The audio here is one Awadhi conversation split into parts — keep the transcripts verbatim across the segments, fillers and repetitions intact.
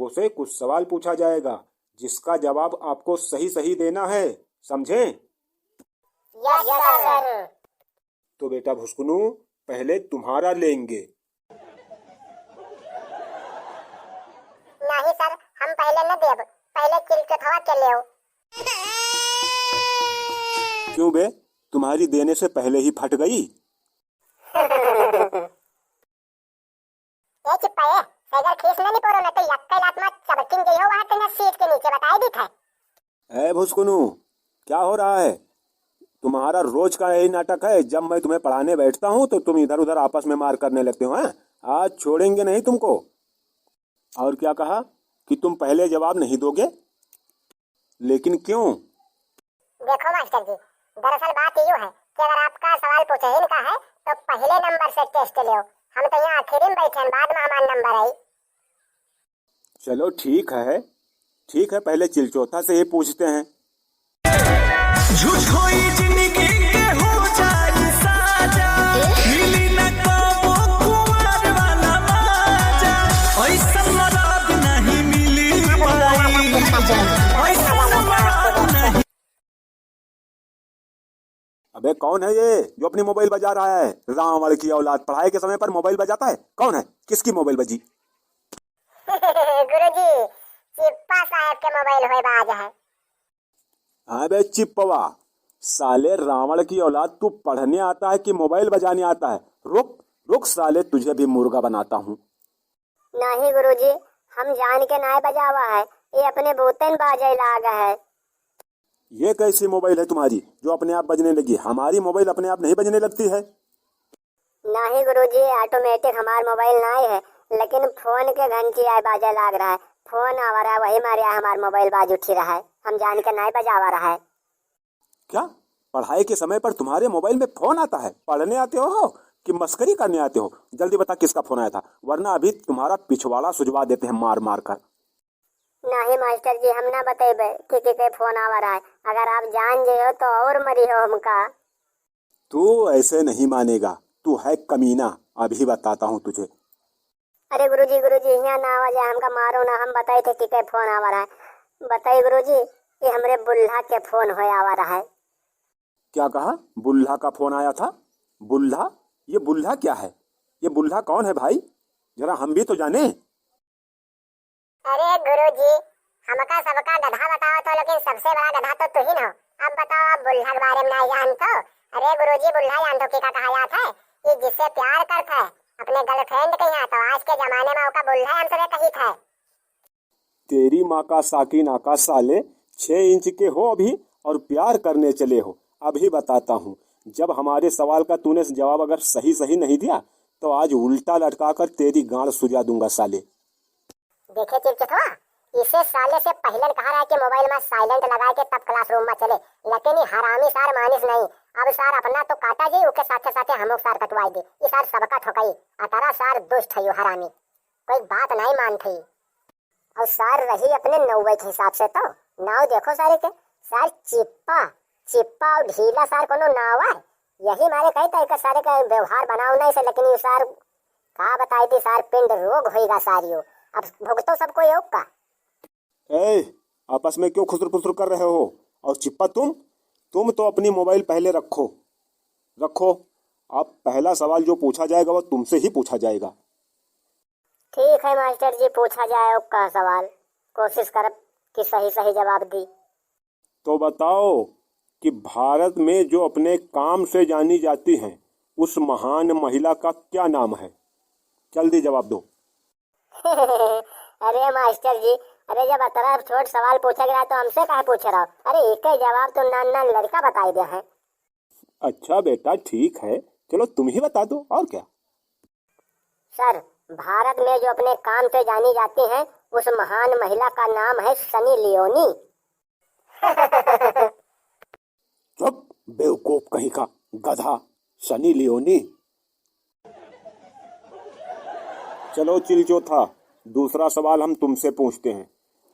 उसे कुछ सवाल पूछा जाएगा, जिसका जवाब आपको सही सही देना है, समझे? यस सर। तो बेटा भुसकुनू, पहले तुम्हारा लेंगे। नहीं सर, हम पहले न देब, पहले चिलचोथवा के लेव। क्यों बे, तुम्हारी देने से पहले ही फट गई? ए चिप्पा ए, सगर खीस न निपोरो, न तो यक्का लात मा चबटिन गई हो वहाँ के न सीट के नीचे बताई दी था। ए भुसकुनू, क्या हो रहा है? तुम्हारा रोज का यही नाटक है, जब मैं तुम्हें पढ़ाने बैठता हूँ तो तुम इधर उधर आपस में मार करने लगते हो, हैं? आज छोड़ेंगे नहीं तुमको। और क्या कहा कि तुम पहले जवाब नहीं दोगे? लेकिन क्यों? देखो मास्टर जी, दरअसल बात यूँ है कि अगर आपका सवाल पूछे ही का है तो पहले नंबर से टेस्ट लो। हम तो यहाँ आखिरी में बैठे हैं, बाद में हमारा नंबर आई। चलो ठीक है, ठीक है, पहले चिलचोथा से ही पूछते हैं। झूठो ही जिंदगी के हो जाई साजा, मिली न कबो कुंवर वाला माजा, ऐसन मरद नहीं मिली पाई, ऐसन मरद नहीं। अबे कौन है ये जो अपनी मोबाइल बजा रहा है? रावण की औलाद, पढ़ाई के समय पर मोबाइल बजाता है? कौन है? किसकी मोबाइल बजी? गुरुजी, चिप्पा साहब के मोबाइल होए बाज है। अबे चिप्पवा, साले रावण की औलाद, तू पढ़ने आता है कि मोबाइल बजाने आता है? रुक, रुक साले, तुझे भी मुर्गा बनाता हूँ। नहीं गुरुजी, हम जान के नाय बजावा है, ये अपने बोतन बाजे लाग है। ये कैसी मोबाइल है तुम्हारी जो अपने आप बजने लगी? हमारी मोबाइल अपने आप नहीं बजने लगती है। नहीं गुरुजी, ऑटोमेटिक हमार मोबाइल नाय है, लेकिन फोन के घंटी आय बाजे लाग रहा है, फोन आवा रहा है, वही मारे आय हमार मोबाइल बाज उठी रहा है, हम जान के नाय बजावा रहा है। क्या पढ़ाई के समय पर तुम्हारे मोबाइल में फोन आता है? पढ़ने आते हो कि मस्करी करने आते हो? जल्दी बता किसका फोन आया था, वरना अभी तुम्हारा पिछवाड़ा सुजवा देते हैं मार मार कर। नहीं मास्टर जी, हम ना बतेबे कि, कि के फोन आवा रहा है। अगर आप जान जे हो तो और मरी हो हमका। तू ऐसे नहीं मानेगा, तू है कमीना, अभी बताता हूँ तुझे। अरे गुरुजी, गुरुजी, हियाँ ना आवा जाए, हमका मारो ना, हम बताई थे कि के फोन आवा रहा है। बताई गुरुजी, ये हमरे बुल्हा के फोन होए आवा रहा है। क्या कहा? बुल्हा का फोन आया था? बुल्हा? ये बुल्हा क्या है? ये बुल्हा कौन है भाई? जरा हम भी तो जाने। अरे गुरुजी, हमका सबका गधा बतावत हो, लेकिन सबसे बड़ा गधा तो तुहिन हो। अब बताओ, आप बुल्हा के बारे में नहीं जानत हो? अरे गुरुजी, बुल्हा जानत हो कि का कहा जात है? कि जिससे प्यार करत है अपने गर्लफ्रेंड के यहाँ, तो आज के जमाने में ओका बुल्हा हम सबे कहित है। तेरी माँ का साकी नाका साले, छह इंच के हो अभी और प्यार करने चले हो। अभी बताता हूँ, जब हमारे सवाल का तूने जवाब अगर सही सही नहीं दिया, तो आज उल्टा लटका कर तेरी गांड सुजा दूंगा साले। देखे चिलचोथवा, इसे साले से पहले कहा रहा है कि मोबाइल में साइलेंट लगा के तब क्लासरूम में चले, लेकिन ये हरामी सार मानिस नहीं। अब सार अपना तो काटा जी, उके साथे साथे हमोक सार कटवाई दे। ये सार सबका ठोकई, अतरा सार दुष्ट है यो हरामी, कोई बात नहीं मानत है। और सार रही अपने नौवे के हिसाब से, तो नाव देखो सारे के, सार चिप्पा, चिप्पा और ढीला सार कोनो नाव है। यही मारे कही तो एक सारे का व्यवहार बनाओ नहीं से, लेकिन ये सार का बताई दी सार, पिंड रोग होइगा सारियो। अब भुगतो सब कोई ओका। ए, आपस में क्यों खुसर फुसर कर रहे हो? और चिप्पा तुम, तुम तो अपनी मोबाइल पहले रखो, रखो। अब पहला सवाल जो पूछा जाएगा वो तुमसे ही पूछा जाएगा। ठीक है मास्टर जी, पूछा जाए ओका सवाल, कोशिश करब कि सही सही जवाब दी। तो बताओ कि भारत में जो अपने काम से जानी जाती हैं, उस महान महिला का क्या नाम है? जल्दी जवाब दो। अरे मास्टर जी, अरे जब अतरा छोट सवाल पूछा गया तो हमसे काहे पूछ रहा हो? अरे एक ही जवाब तो नान नान लड़का बताई दे है। अच्छा बेटा, ठीक है, चलो तुम ही बता दो, और क्या। सर, भारत में जो अपने काम से जानी जाती हैं, उस महान महिला का नाम है सनी लियोनी। चुप, बेवकूफ कहीं का, गधा, सनी लियोनी। चलो चिलचोथा, दूसरा सवाल हम तुमसे पूछते हैं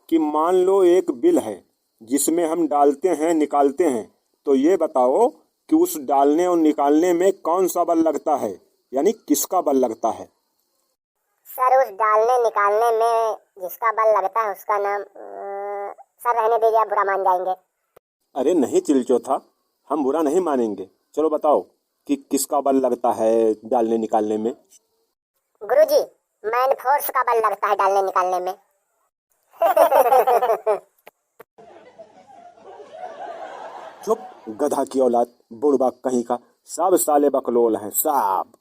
कि मान लो एक बिल है जिसमें हम डालते हैं, निकालते हैं, तो ये बताओ कि उस डालने और निकालने में कौन सा बल लगता है, यानी किसका बल लगता है? सर, उस डालने निकालने में जिसका बल लगता है उसका नाम, अ, सर, रहने दीजिए, आप बुरा मान जाएंगे। अरे नहीं चिलचोथा, हम बुरा नहीं मानेंगे। चलो बताओ कि किसका बल लगता है डालने निकालने में? गुरुजी, मैन फोर्स का बल लगता है डालने निकालने में। चुप, गधा की औलाद, बुड़बक कहीं का, सब साले बकलोल हैं, सब।